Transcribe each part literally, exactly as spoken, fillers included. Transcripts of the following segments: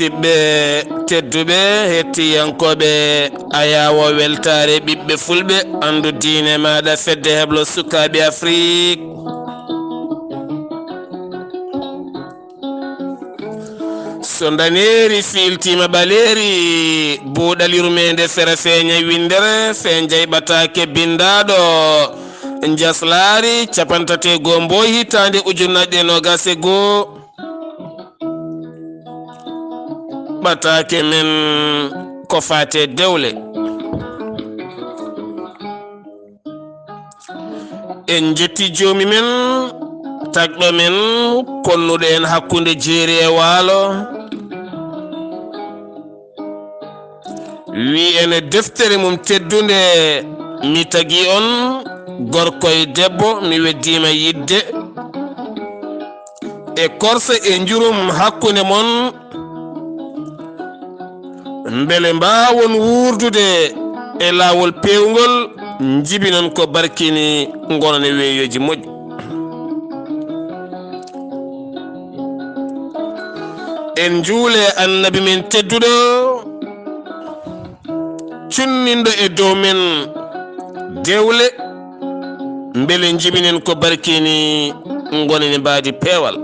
Ɓiɓɓe tedduɓe, hettiyankooɓe Ayaawo Weltaare Ɓiɓɓe Fulɓe, anndu diine maaɗa, Fedde Heblo Sukaaɓe Afrik. So ndaneeri fiiltiima ɓaleeri, buuɗal yurmeende fera feeña winndere, fee jayɓataake binndaaɗo. Njaslaari cappanɗe tati e goo Mbooy hitaande ujunnaje ɗiɗi e noogas e goo. Ɓataake men ko faate dewle. En njetti joomi men, tagɗo men, konnuɗo en hakkunde jeeri e waalo. Wi en e deftere mum teddunde, mi tagi on gorko e debbo, mi weddiima yidde. E korse e njurum hakkunde mon, mbele mbaawon wuurdude e laawol peewngol, njibinon ko barkini, ngonon e weeyooji moƴƴi. En njuule Annabi men tedduɗo, cunninɗo e dow men dewle, mbele njibinen ko barkini, ngonen e mbaadi peewal.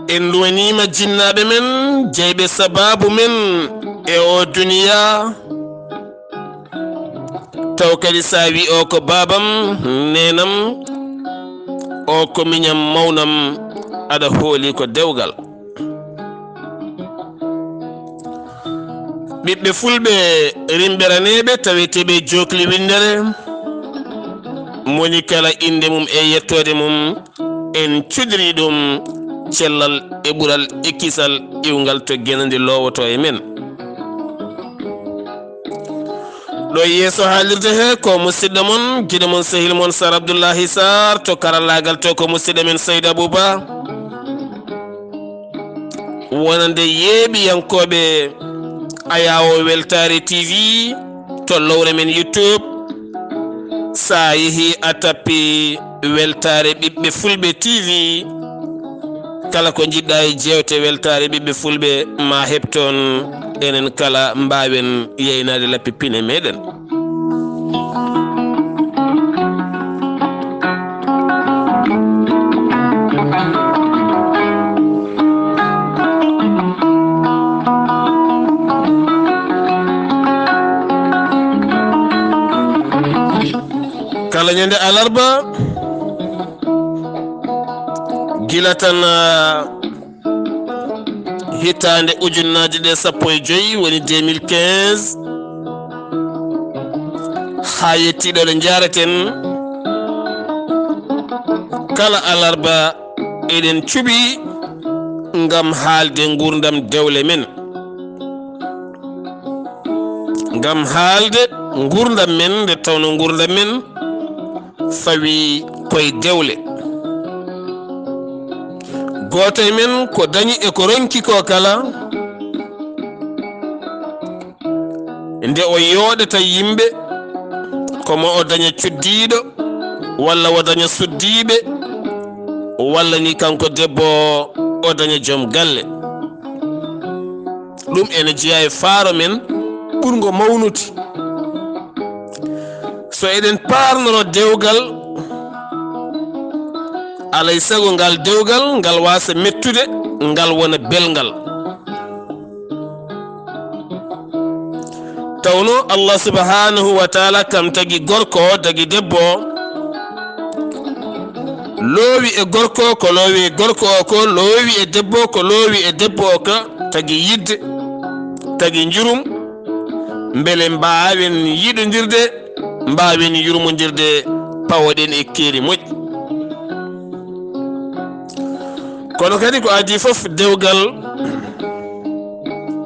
En nduwaniima jinnaaɓe men, jeyɓe sabaabu men e oo duniyaa. Taw kadi so a wi o ko baabam, neenam, o ko miñam mawnam, aɗa hooli ko dewgal. Ɓiɓɓe fulɓe rimɓeraneeɓe taweteeɓe e jookli winndere, moni kala innde mum e yettoode mum, en cudiri ɗum cellal e ɓural e kisal iwngal to genandi loowoto e men. Ɗo e yeeso haalirde he ko musidɗo mon, giɗo mon, sehil mon, Sar Abdullahi Sar, to karallaagal to ko musidɗo men Seydi Abou Ba. Wonande yeeɓiyankooɓe Ayaawo Weltaare T V to lowre men YouTube, so a yehi a tappi Weltaare Ɓiɓɓe Fulɓe T V, kala ko njiɗɗa e jeewte Weltaare Ɓiɓɓe Fulɓe ma heɓ toon, enen kala mbaawen yeynaade lappi pine meɗen. Kala ñande alarba, gila tan, ah, hitaande ujunnaaje ɗe sappo e joy, woni deux mille quinze, haa yettii ɗo ɗo njaaraten, kala alarba eɗen cuɓi ngam haalde nguurndam dewle men, ngam haalde nguurndam men, nde tawno nguurndam men fawi koye dewle. Gooto e men ko dañi e ko ronki ko kala, nde o yooɗata yimɓe, ko mo o daña cuddiiɗo, walla o daña suddiiɓe, walla ni kanko debbo o daña joom galle. Ɗum ene jeyaa e faaro men ɓurngo mawnude. So eɗen paarnoro dewgal, alay sago ngal dewgal ngal waasa mettude, ngal wona belngal. Tawno Allah subhanahu wa taala kam tagi gorko o, tagi debbo o. Loowi e gorko ko loowi e gorko o ko, loowi e debbo ko loowi e debbo o ka, tagi yidde, tagi njurum, mbele mbaawen yiɗondirde, mbaawen yurmondirde, pawoɗen e keeri moƴƴi. Kono kadi ko adii fof dewgal,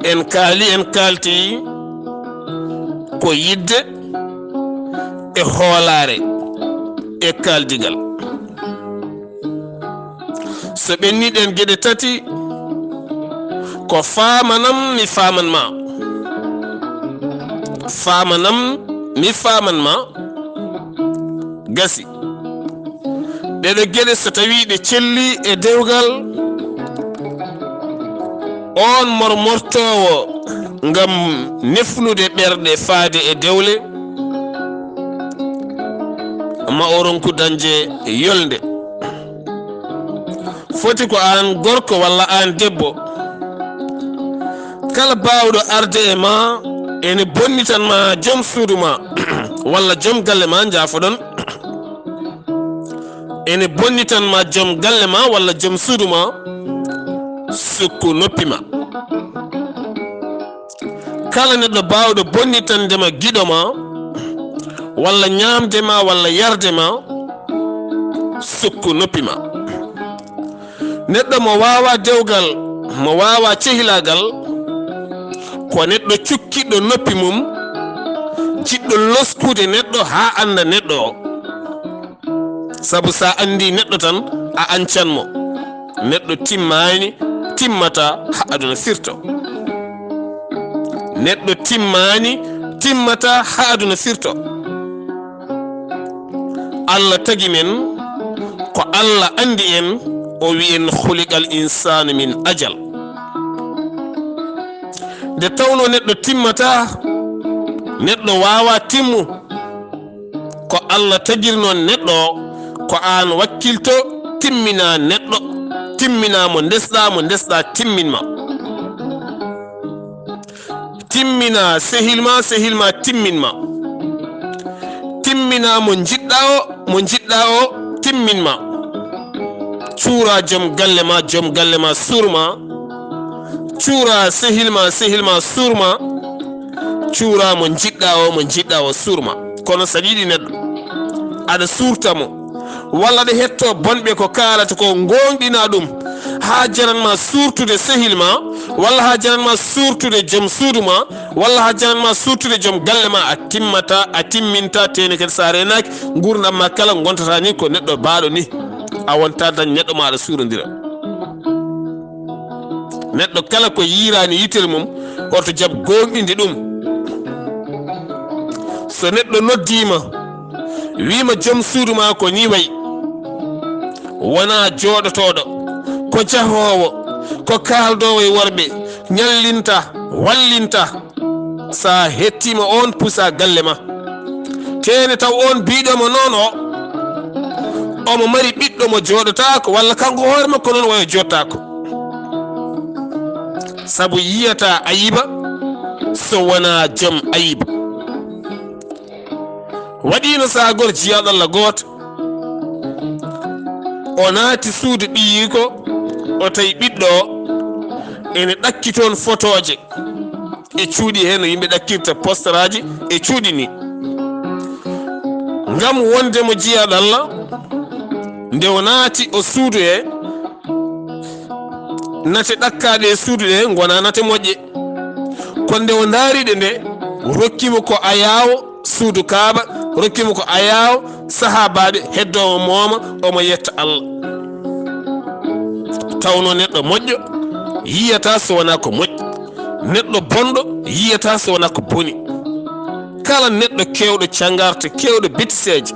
en kaali, en kaalti ko yidde e hoolaare e kaaldigal. So ɓenni ɗen geɗe tati, ko faamanam mi faaman ma, faamanam mi faaman ma, gasi. Ɗeɗe geɗe so tawi ɗe celli e dewgal, On mormortoowo ngam nefnude ɓerɗe faade e dewle, ma o ronku dañde yolnde. Foti ko aan gorko walla aan debbo. Kala baawɗo arde e ma ene bonnitan ma joom suudu ma walla joom galle ma, njaafoɗon. Ene bonnitan ma joom galle ma walla joom suudu ma, sukku noppi ma. Kala neɗɗo baawɗo bonnitande ma giɗo ma, walla ñaamde ma, walla yarde ma, sukku noppi ma. Neɗɗo mo waawaa dewgal, mo waawaa cehilaagal, ko neɗɗo cukkiɗo noppi mum, jiɗɗo loskude neɗɗo haa annda neɗɗo o. Sabu so a anndii neɗɗo tan, a ancan mo. Neɗɗo timmaani, timmataa haa aduna firto. Neɗɗo timmaani, timmataa haa aduna firto. Allah tagi men, ko Allah anndi en, o wi'i en, "Khuliqal insanu min ajal." Nde tawnoo neɗɗo timmataa, neɗɗo waawaa timmu, ko Allah tagiri noon neɗɗo o, ko aan wakkilto, timminaa neɗɗo, timminaa mo ndesɗaa, mo ndesɗaa timmin ma. Timminaa sehil ma, sehil ma timmin ma. Timminaa mo njiɗɗaa o, mo njiɗɗaa o timmin ma. Cuuraa joom galle ma, joom galle ma suur ma. Cuuraa sehil ma, sehil ma suur ma. Cuuraa mo njiɗɗaa o, mo njiɗɗaa o suur ma. Kono so aɗa yiɗi neɗɗo, aɗa suurta mo, walla aɗa hettoo bonɓe ko kaalata ko, ngoongɗinaa ɗum, haa jaran ma suurtude sehil ma, walla haa jaran ma suurtude joom suudu ma, walla haa jaran ma suurtude joom galle ma, a timmataa, a timmintaa, tee ne kadi so a reenaaki, nguurndam ma kala ngontataa ni ko neɗɗo baaɗo ni. A wontaa dañ neɗɗo mo aɗa suurondira. Neɗɗo kala ko yiiraani yitere mum, hoto jab gooŋɗinde ɗum. So neɗɗo noddii ma, wii ma joom suudu ma ko nii wayi, wonaa jooɗotooɗo, ko jahoowo, ko kaaldoowo e worɓe, ñallinta, wallinta. So a hettiima oon, pusa galle ma. Tee ne taw oon biiɗo ma noon o, omo mari ɓiɗɗo mo jooɗotaako, walla kanko hoore makko noon wayo jooɗtaako. Sabu yiyataa ayiba so wonaa joom ayiba. Waɗiino saagor jiyaaɗo Allah gooto. O naati suudu ɓiyiiko, o tawi ɓiɗɗo o ene ɗakki toon fotooje e cuuɗi he no yimɓe ɗakkirta postaraaji e cuuɗi ni. Ngam wonde mo jiyaaɗo Allah, nde o naati o suudu he, nate ɗakkaaɗe e suudu ɗe ngonaa nate moƴƴe. Ko nde o ndaari ɗe nde, rokki mo ko ayaawo suudu Kaaba, rokki mo ko ayaawo sahaabaaɓe, heddoo mo mooma, omo yetta Allah. Tawnoo neɗɗo moƴƴo yiyataa so wonaa ko moƴƴi, neɗɗo bonɗo yiyataa so wonaa ko boni. Kala neɗɗo keewɗo cangarte, keewɗo betiseeje,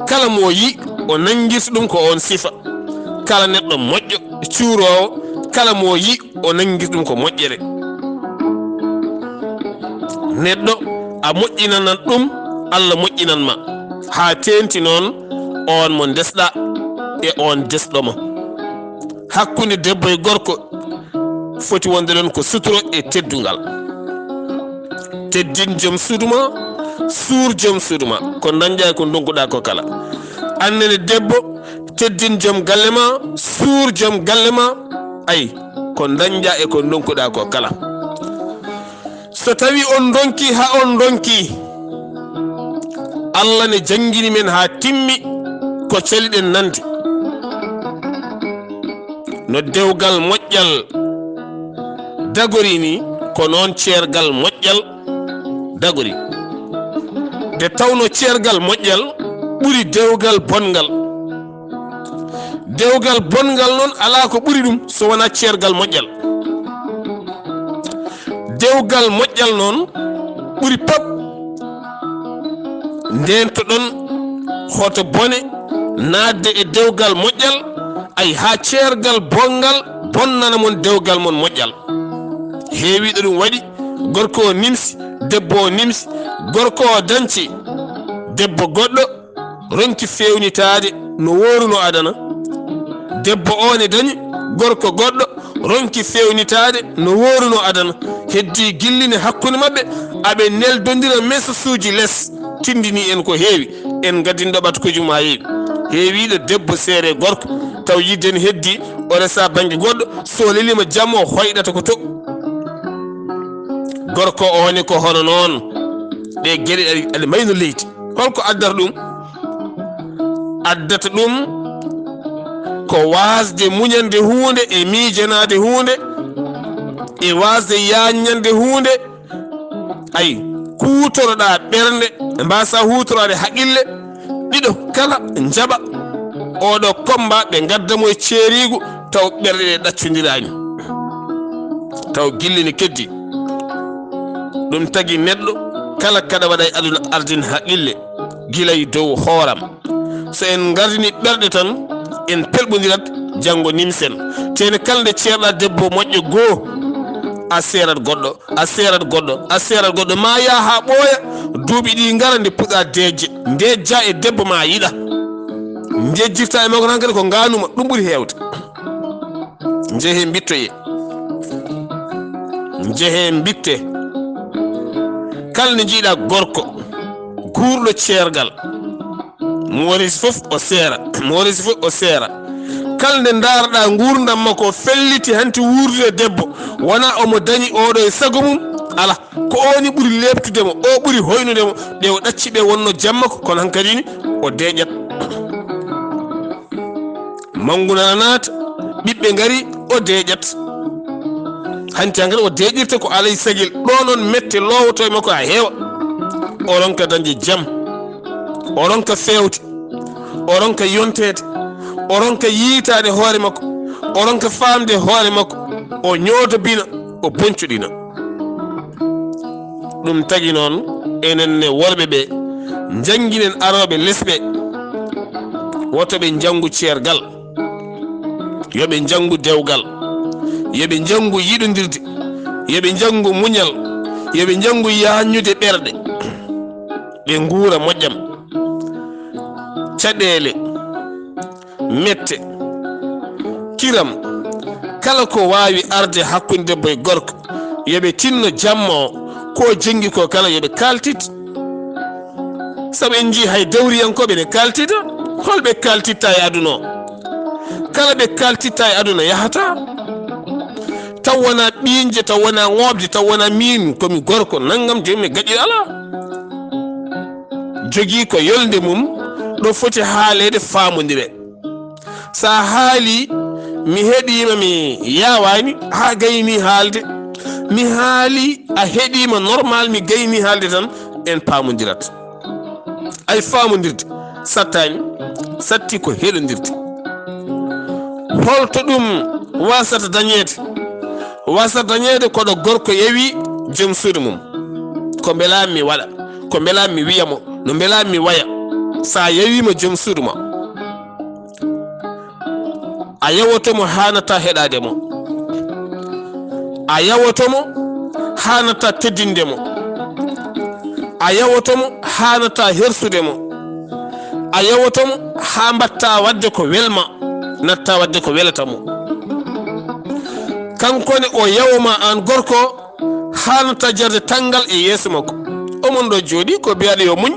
kala mo o yi, o nanngirta ɗum ko oon sifa. Kala neɗɗo moƴƴo, cuuroowo, kala mo o yi, o nanngirta ɗum ko moƴƴere. Neɗɗo, a moƴƴinanat ɗum, Allah moƴƴinan ma, haa teeŋti noon oon mo ndesɗaa e oon desɗo ma. Hakkunde debbo e gorko foti wonde ɗoon ko suturo e teddungal. Teddin joom suudu ma, suur joom suudu ma. Ko ndañɗaa e ko ndonkuɗaa ko kala. Aan nene debbo, teddin joom galle ma, suur joom galle ma. Ay, ko ndañɗaa e ko ndonkuɗaa ko kala. So tawi on ndonki haa on ndonki, Allah ne janngini men haa timmi ko caliɗen nande. No dewgal moƴƴal dagori ni, ko noon ceergal moƴƴal dagori. Nde tawno ceergal moƴƴal ɓuri dewgal bonngal. Dewgal bonngal noon alaa ko ɓuri ɗum so wonaa ceergal moƴƴal. Dewgal moƴƴal noon ɓuri pop. Ndeentoɗon hoto bone naatde e dewgal moƴƴal, ay haa ceergal bonngal bonnana mon dewgal mon moƴƴal. Heewiiɗo ɗum waɗi, gorko o nimsi, debbo o nimsi, gorko o danci debbo goɗɗo, ronki feewnitaade no wooruno adana. Debbo o ne dañi gorko goɗɗo, ronki feewnitaade no wooruno adana. Heddii gillini hakkunde maɓɓe, aɓe neldondira message uji les, tindini en ko heewi. En ngaddinɗo ɓatakuuji mum haa heewi. Heewiiɗo debbo seere gorko, taw yidde ne heddii, o resa bannge goɗɗo, so leliima jamma o hoyɗata ko to. Gorko o ne ko hono noon. Ɗe geɗe aɗa, aɗa mayno leydi. Holko addata ɗum? Addata ɗum ko waasde muñande huunde e miijanaade huunde, e waasde yaaññande huunde, ay, kuutoroɗaa ɓernde, mbaasaa huutoraade haqille, ɗiɗo kala njaɓa oɗo komba, ɓe ngadda mo e ceeriigu, taw ɓerɗe ɗe ɗaccondiraani, taw gille ne keddi. Ɗum tagi neɗɗo kala kaɗa waɗa e aduna, ardin haqille gila e dow hooram. So en ngardini ɓerɗe tan, en pelɓondirat, janngo nimsen. Tene kala nde ceerɗa debbo moƴƴo goo, a seerat goɗɗo, a seerat goɗɗo, a seerat goɗɗo, ma yaa haa ɓooya, duuɓi ɗi ngara nde puɗa deejje, ndejja e debbo ma yiɗa. Ndejjirta e makko tan kadi ko ngaanuma, ɗum ɓuri heewde. Njehee mbittoyee. Njehee mbittee. Kala nde njiiɗa gorko guurɗo ceergal, mo warisi fof o seera, mo warisi fof o seera. Kala nde ndaarɗa nguurndam makko o felliti hanti wuurdude debbo, wona omo dañi oɗo e sago mum, ala, ko o ni ɓuri leeptude mo, o ɓuri hoynude mo. Ɓe o ɗacci ɓe wonno jamma ko, kono hankadi ni o deeƴat. Manngu nana naata, ɓiɓɓe ngari, o deeƴat. Hanti hankadi o deeƴirta ko alay sagil. Ɗo noon mette loowoto e makko haa heewa. O ronka dañde jam. O ronka feewde. O ronka yonteede. O ronka yiytaade hoore makko. O ronka faamde hoore makko. O ñoodobina, o boncoɗina. Ɗum tagi noon, enen ne worɓe ɓe, njannginen arooɓe les ɓe, woto ɓe njanngu ceergal, yo ɓe njanngu dewgal, yo ɓe njanngu yiɗondirde, yo ɓe njanngu muñal, yo ɓe njanngu yaajnude ɓerɗe, ɓe nguura moƴƴam. Caɗeele, mette, kiram, kala ko waawi arde hakkunde debbo e gorko, yo ɓe tinno jamma o, ko jenngi ko kala yo ɓe kaaltit. Sabu en njii hay dawriyankooɓe ne kaaltita, hol ɓe kaaltitta e aduna o? Kala ɓe kaaltitta e aduna yahata. Taw wona ɓiñje, taw wona ŋooɓde, taw wona miin ko mi gorko, nanngam joomum e gaƴƴi alaa. Jogii ko yolnde mum, ɗo foti haaleede faamondire. So a haalii, mi heɗiima, mi yaawaani, haa gayni haalde. Mi haalii, a heɗiima normal, mi gayni haalde tan, en paamondirat. Ay faamondirde sattaani, satti ko heɗondirde. Holto ɗum wasata dañeede? Wasata dañeede ko ɗo gorko yawi joom suudu mum. Ko mbela mi waɗa, ko mbela mi wiya mo, no mbela mi waya. Sa yawiima joom suudu ma, a yawoto mo haa natta heɗaade mo. A yawoto mo haa natta teddinde mo. A yawoto mo haa natta hersude mo. A yawoto mo haa mbatta waɗde ko welma, natta waɗde ko welata mo. Kanko ne o yawo ma aan gorko, haa natta jarde tanngal e yeeso makko. Omon ɗo jooɗii ko biyaɗo yo muñ,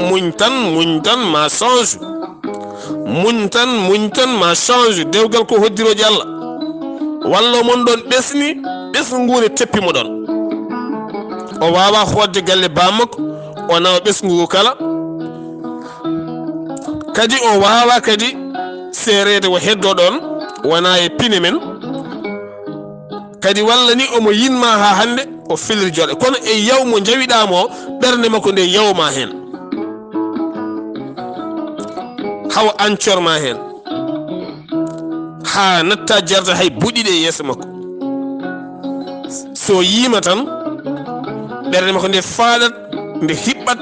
muñ tan, muñ tan, ma change. Muñ tan, muñ tan, ma change. Dewgal ko hoddirooji Allah. Walla omon ɗon ɓesni, ɓesngu ngu ne teppi mo ɗon. O waawaa hootde galle baa makko, o nawa ɓesngu ngu kala. Kadi o waawaa kadi seereede o heddoo ɗon, wonaa e pine men. Kadi walla ni omo yiɗ ma haa hannde, o felir joɗe. Kono e yaw mo njawiɗaa mo, ɓernde makko nde yaw ma heen. Hawa ancor ma heen. Haa natta jarta hay buɗɗiɗe e yeeso makko. So yiima tan, ɓernde makko nde faaɗat, nde hiɓɓat,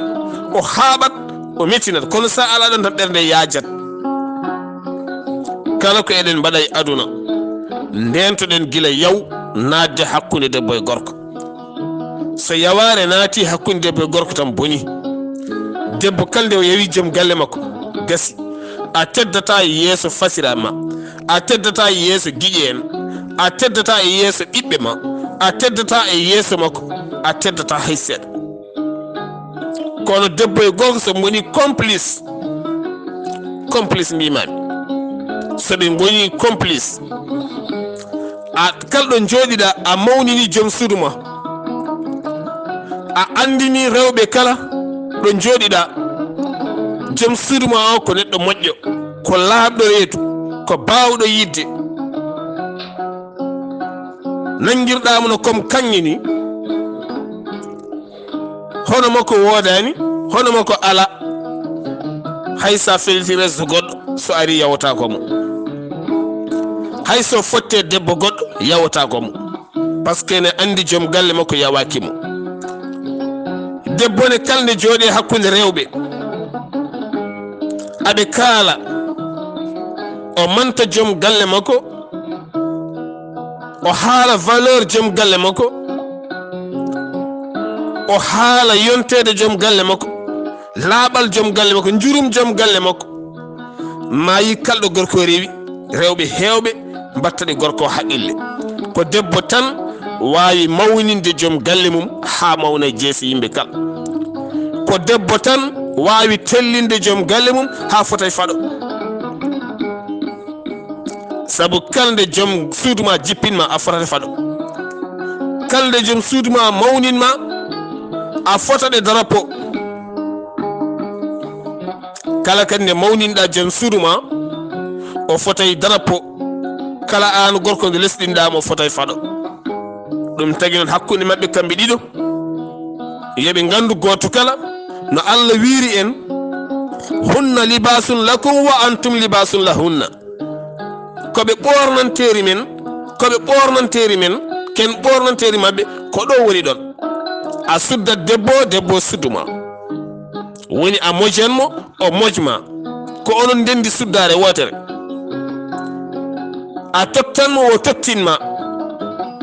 o haaɓat, o mettinat. Kono sa alaa ɗon tan, ɓernde yaajat. Kala ko eɗen mbaɗa e aduna, Ndeentoɗen gila yaw naatde hakkunde debbo e gorko. So yawaare naati hakkunde debbo e gorko tan boni. Debbo kala nde o yawi joom galle makko, gasi. A teddataa e yeeso fasiraaɓe ma. A teddataa e yeeso giƴe en. A teddataa e yeeso ɓiɓɓe ma. A teddataa e yeeso makko. A teddataa hay seeɗa. Kono debbo e gorko so ngoni complice, complice mbimami, so ɓe ngoni complice, a kala ɗo jooɗiɗa a mawnini joom suudu ma, a andini rewɓe kala ɗo jooɗiɗa, joom suudu ma o ko neɗɗo moƴƴo, ko laaɓɗo reedu, ko baawɗo yidde, nangirɗamo no comme kaŋŋe ni. Hono makko woodani, hono makko ala. Hay sa feliti resde goɗɗo, so ari yawata ko mo. Hay so fotte debbo goɗɗo, yawata ko mo. Parce que ne andi joom galle makko yawaki mo. Debbo ne kala ne jooɗe hakkunde rewɓe, aɓe kaala, o manta joom galle makko, o haala valeur joom galle makko, o haala yonteede joom galle makko, laaɓal joom galle makko, njurum joom galle makko. Maayi kalɗo gorko rewi, rewɓe heewɓe mbatta ɗe gorko haqqille. Ko debbo tan waawi mawninde joom galle mum haa mawna e jeese yimɓe kala. Ko debbo tan waawi tellinde joom galle mum haa fota e faɗo. Sabu kala nde joom suudu ma jippin ma, a fotata e faɗo. Kala nde joom suudu ma mawnin ma, a fotata e darapo. Kala kadi nde mawninɗa joom suudu ma, o fotay darapo. Kala aan gorko nde lesɗinɗa mo, fotay faɗo. Ɗum tagi noon hakkunde maɓɓe kamɓe ɗiɗo, yo ɓe ngandu gooto kala no Allah wiiri en, "Hunna libaasun lakum wa antum libaasun lahunna." Ko ɓe ɓoornanteeri men, ko ɓe ɓoornanteeri men, ken ɓoornanteeri maɓɓe, ko ɗo woni ɗon. A suddat debbo, debbo suddu ma. Woni a mojan mo, o moj ma. Ko onon ndendi suddaare wootere. A tottan mo, o tottin ma.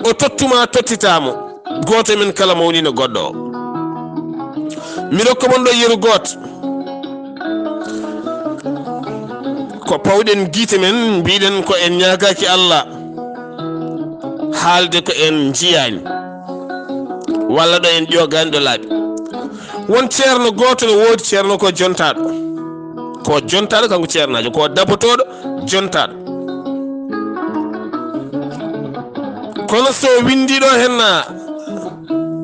O tottu ma, tottita mo. Gooto men kala mawnina goɗɗo o. Mi rokka mon ɗo yeru gooto. Ko pawɗen giite men, mbiɗen ko en ñaagaaki Allah haalde ko en njiyaani, walla ɗo en ƴoogaani ɗo laaɓi. Won ceerno gooto no woodi, ceerno ko jontaaɗo. Ko jontaaɗo, kanko ceernaajo, ko dabotooɗo, jontaaɗo. Kono so winndi ɗo henna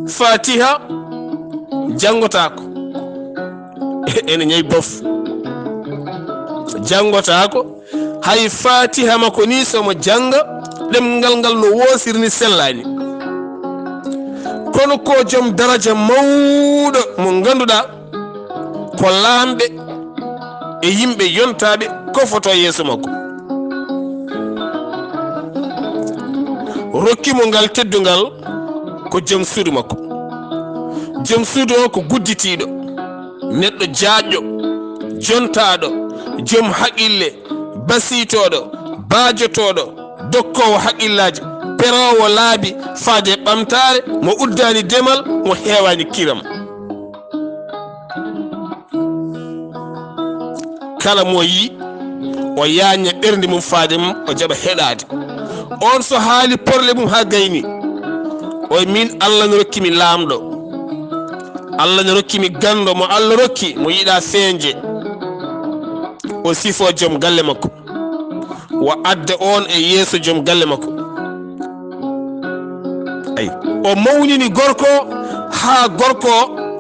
Fatiha, janngotaako. Ene ñayi bof. Janngotaako. Hay Fatiha makko ni, so mo jannga, ɗemngal ngal no woosiri ni, sellaani. Kono ko joom daraja mawɗo mo ngannduɗaa ko laamɓe e yimɓe yontaaɓe kofoto yeeso makko. Rokki mo ngal teddungal ko joom suudu makko. Joom suudu o ko gudditiiɗo, neɗɗo jaajɗo, jontaaɗo, joom haqille, basiitooɗo, baajotooɗo, dokkoowo haqqillaaji, peroowo laabi faade ɓamtaare, mo uddaani demal, mo heewaani kiram. Kala mo yi, o yañña ɓernde mum faade mum, o jaɓa heɗaade. On so haali porle mum haa gayni, o min Allah no rokki mi laamɗo. Allah no rokki mi ganndo mo Allah rokki, mo yiɗa feeñde. O sifo joom galle makko. Wa adda on e yeeso joom galle makko. Ay, o mawnini gorko, haa gorko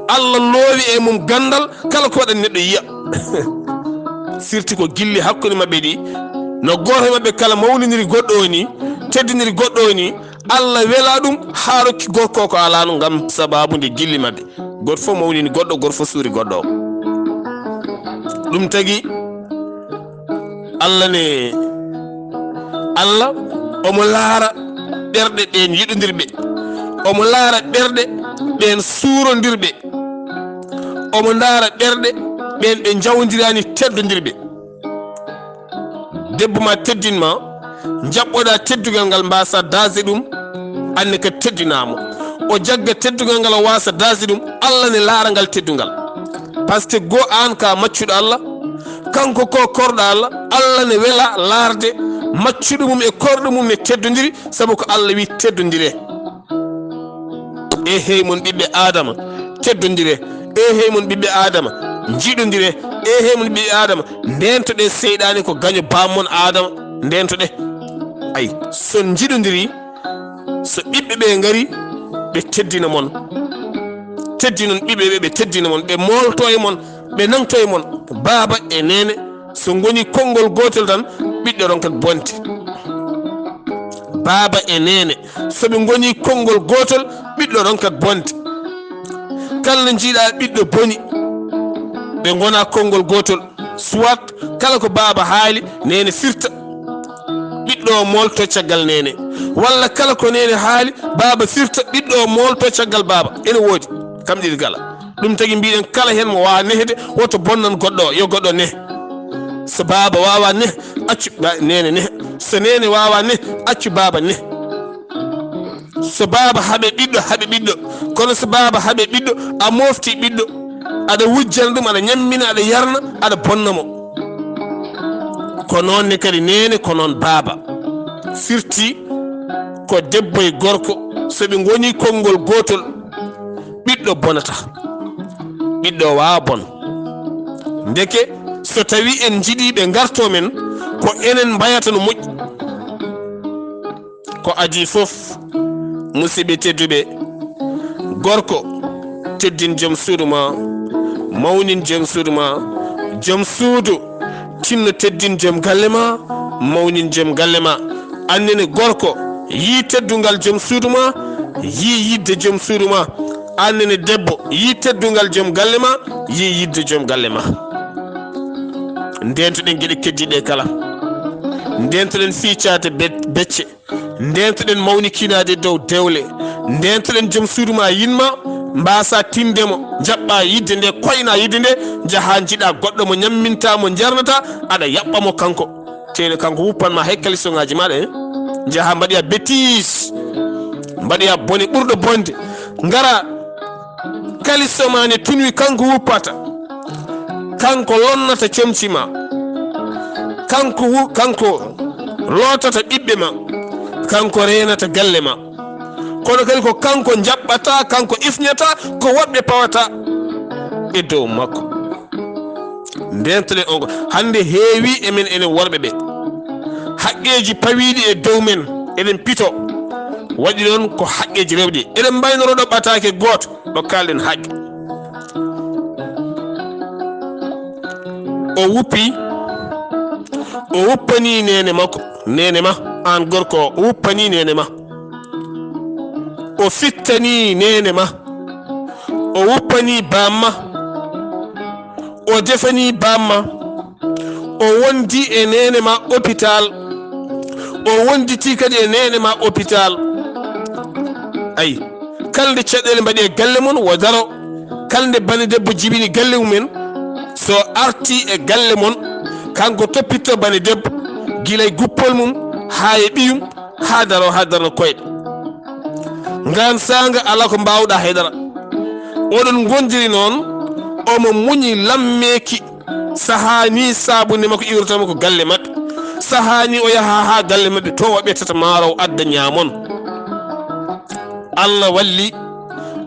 Allah loowi e mum ganndal, kala ko waɗani neɗɗo yiya. Sirti ko gilli hakkunde maɓɓe ɗi, no gooto e maɓɓe kala mawniniri goɗɗo o ni, teddiniri goɗɗo o ni, Allah wela ɗum, haa rokki gorko ko alano ngam sababu nde gilli maɓɓe. Goto fof mawnini goɗɗo, goto fof suuri goɗɗo o. Ɗum tagi Allah ne, Allah omo laara ɓerɗe ɓeen yiɗondirɓe, omo laara ɓerɗe ɓeen suurondirɓe, omo ndaara ɓerɗe ɓeen ɓe njawdiraani teddondirɓe. Debbo ma teddin ma, Njaɓɓoɗa teddungal ngal, mbasa daasde ɗum, anne kadi teddinamo. O jagga teddungal ngal, o wasa daasde ɗum, Allah ne laara ngal teddungal. Parce que goo aan ka maccuɗo Allah, kanko ko korɗo Allah, Allah ne wela laarde maccuɗo mum e korɗo mum ne teddondiri, sabu ko Allah wi teddondire. E hey mon ɓiɓɓe Aadama, teddondire. E hey mon ɓiɓɓe Aadama, njiɗondire. E hey mon ɓiɓɓe Aadama, ndentoɗe. Seyɗaane ko gaño bammon Aadama, ndentoɗe. Ay, son njiɗondiri, so ɓiɓɓe ɓe ngari, ɓe teddina mon. Teddinon ɓiɓɓe ɓe, ɓe teddina mon, ɓe moolto e mon, ɓe nangto e mon. Baaba e neene, so ngoni konngol gootol tan, ɓiɗɗo ronkat bonde. Baaba e neene, so ɓe ngoni konngol gootol, ɓiɗɗo ronkat bonde. Kala no njiɗa ɓiɗɗo boni, ɓe ngona konngol gootol. Soit kala ko baaba haali, neene firta, ɓiɗɗo o moolto caggal neene. Walla kala ko neene haali, baaba firta, ɓiɗɗo o moolto caggal baaba. Ene woodi, kam ɗiɗi kala. Ɗum tagi mbiɗen kala heen mo waawa nehde, woto bonnan goɗɗo o, yo goɗɗo neh. So baaba waawa neh, accu ba-, neene neh. So neene waawa neh, accu baaba neh. So baaba haɓe ɓiɗɗo, haɓe ɓiɗɗo. Kono so baaba haɓe ɓiɗɗo, a mofti ɓiɗɗo, aɗa wujjana ɗum, aɗa ñammina, aɗa yarna, aɗa bonna mo. Ko noon ne kadi neene, ko noon baaba. Firti ko debbo e gorko, so ɓe ngoni konngol gootol, ɓiɗɗo bonata. Ɓiɗɗo waawa bon. Ndeke, so tawi en njiɗi ɓe ngarto men, ko enen mbayata no moƴƴi. Ko adii fof, musidɓe tedduɓe, gorko, teddin joom suudu ma, mawnin joom suudu ma. Joom suudu, tinno teddin joom galle ma, mawnin joom galle ma. Annene gorko, yii teddungal joom suudu ma, yii yidde joom suudu ma. Annene debbo, yii teddungal joom galle ma, yii yidde joom galle ma. Ndentoɗen geɗe keddiiɗe kala. Ndentoɗen fiicaade be-, becce. Ndentoɗen mawnikinaade dow dewle. Ndentoɗen joom suudu ma, yinma, mbasa tinde mo, njaɓɓa yidde nde, koyna yidde nde, njaha njiɗa goɗɗo mo ñamminta, mo jarnata, aɗa yaɓɓa mo kanko. Tene kanko wuppan ma hay kalisoŋaaji maɗa, eh? Njaha mbaɗoya bêtise, mbaɗoya bone ɓurɗo bonde. Ngara kalisoma ne tunwi, kanko wuppata. Kanko lonnata comci ma. Kanko wu-, kanko lootata ɓiɓɓe ma. Kanko reenata galle ma. Kono kadi ko kanko njaɓɓata, kanko ifñata, ko woɓɓe pawata e dow makko. Ndentoɗen on ko hannde heewi e men enen worɓe ɓe. Haqqeeji pawiiɗi e dow men, eɗen pito. Waɗi noon ko haqqeeji rewɓe. Eɗen mbaynoro ɗo ɓataake gooto. Ɗo kaalɗen haqqe. O wuppi, o wuppani neene makko, neene ma, aan gorko o, o wuppani neene ma. O fittani neene ma, o wuppani bamma, o defani bamma, o wondi e neene ma hôpital, o wonditi kadi e neene ma hôpital. Ayi, kala nde caɗeele mbaɗi e galle mon, wo daro. Kala nde bane debbo jibini galle mumen, so arti e galle mon, kanko toppitto bane debbo, gila e guppol mum, haa e ɓiyum, haa daro, haa darna koyɗe. Ngaan saanga alaa ko mbaawɗaa haydara. Oɗon ngondiri noon, omo muñi lammeeki. Sahaa ni saabunde makko iwrata mo ko galle maɓɓe. Sahaa ni o yaha haa galle maɓɓe to o ɓettata maaro o adda ñaamon. Allah walli,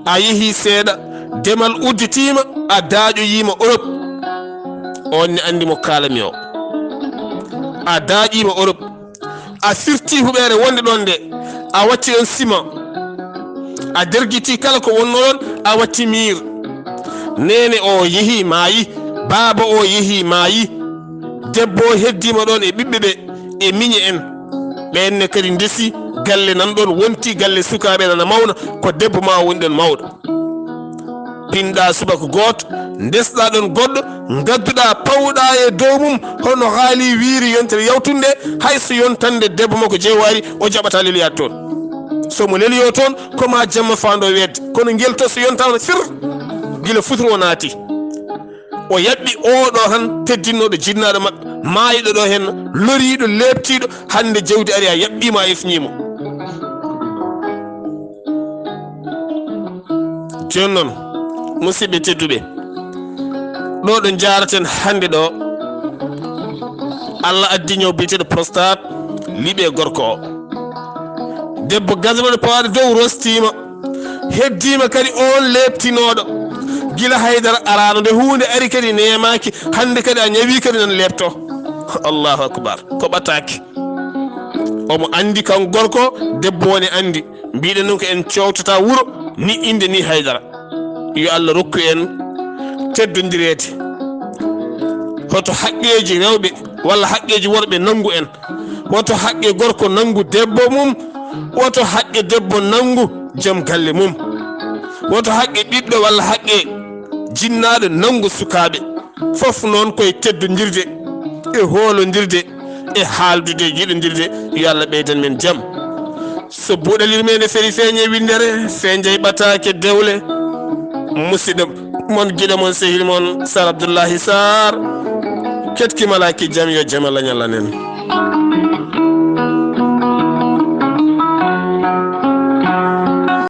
a yehi seeɗa, demal udditiima, a daaƴoyiima Europe. On ne anndi mo kaalami o. A daaƴiima Europe. A firti huɓeere wonde ɗon nde, a watti ɗon sima, a dergiti kala ko wonno ɗon, a watti miir. Neene o yehi maayi, baaba o yehi maayi, debbo o heddiima ɗon e ɓiɓɓe ɓe, e miñe en. Ɓeen ne kadi ndesi, galle nan ɗon, wonti galle sukaaɓe nana mawna, ko debbo ma o woni ɗon mawɗo. Pinɗa subaka gooto, ndesɗa ɗon goɗɗo, ngadduɗa, pawɗa e dow mum, hono haali wiiri yontere yawtunde, hay so yontande debbo makko jeewaari, o jaɓata leliyaade toon. So mo leliyo toon, ko ma jamma faando weedde. Kono ngel to so yontaama fir, gila futuro o naati. O yaɓɓi oɗo tan teddinnoɗo jinnaaɗo maɓɓe, maayɗo ɗo heen, loriiɗo, leeptiiɗo, hannde jawdi ari a yaɓɓiima a ifniimo. Jooni noon, musidɓe tedduɓe, ɗo ɗo njaaraten hannde ɗo, Allah addi ñaw biyeteeɗo prostate, liɓe gorko o. Debbo gasno ɗo pawaade dow rostiima, heddiima kadi oon leeptinooɗo. Gila haydara araano nde huunde ari kadi neemaaki, hannde kadi a ñawi kadi nan leepto. Allahu akbar, ko ɓataaki. Omo anndi kan gorko, debbo woni anndi. Mbiɗen noon ko en cowtata wuro, ni innde ni haydara. Yo Allah rokku en teddondireede. Hoto haqqeeji rewɓe walla haqqeeji worɓe nanngu en. Woto haqqe gorko nanngu debbo mum. Woto haqqe debbo nanngu jom galle mum. Woto haqqe ɓiɗɗo walla haqqe jinnaaɗo nanngu sukaaɓe. Fof noon koye teddondirde, e hoolondirde, e haaldude, yiɗondirde. Yo Allah ɓeydan men jam. So buuɗalirmeende feri feeñe winndere, feeñay ɓataake dewle. Musidɗo mon, giɗo mon, sehil mon, Sar Abdullahi Sar. Ketki malaaki jam, yo jam Allah ñallanen.